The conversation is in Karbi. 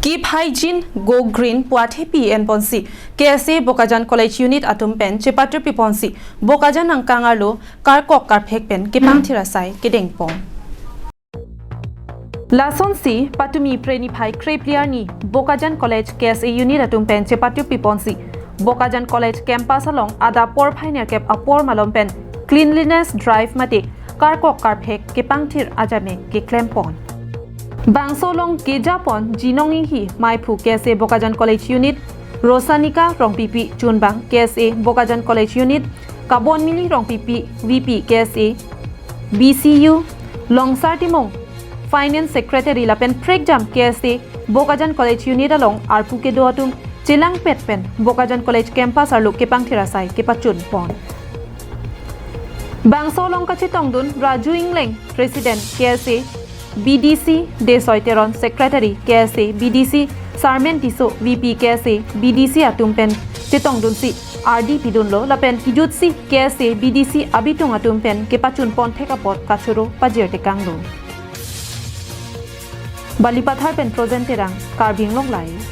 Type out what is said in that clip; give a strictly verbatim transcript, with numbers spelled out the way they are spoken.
Keep Hygiene, Go Green pu athepi enponsi K S A Bokajan College Unit atum pen chepatrup piponsi Bokajan angkang arlo karkok karphek pen kepangthir asai kedengpon. Lasonsi patumi Phre niphai kre phli arni Bokajan College K S A Unit atum pen chepatrup piponsi Bokajan College campus along adap porphai nerkep apor malom pen cleanliness drive mate karkok karphek kepangthir ajamek keklempon. Bangso along kejapon Jinong Inghi, maiphu K S A Bokajan College Unit, Rosanika Rongpipi, chunbang K S A Bokajan College Unit, Kabonmili Rongpipi, V P K S A B C U, Longsar Timung, Finance Secretary lapen prekjam K S A Bokajan College Unit along arpu kedo atum chelangpet pen Bokajan College campus arlo kepangthir asai kepachunpon. Bangso along kachetongdun Raju Ingleng, President K S A B D C, Desoi Teron, Secretary K S A B D C, Sarmen Tisso, V P K S A B D C atum pen chetongdunsi ardi pidunlo lapen kejutsi K S A B D C abitung atum pen kepachunpon thek apot kachoro pajirtekanglo. Balipathar pen Projen Terang, Karbi Anglong Live.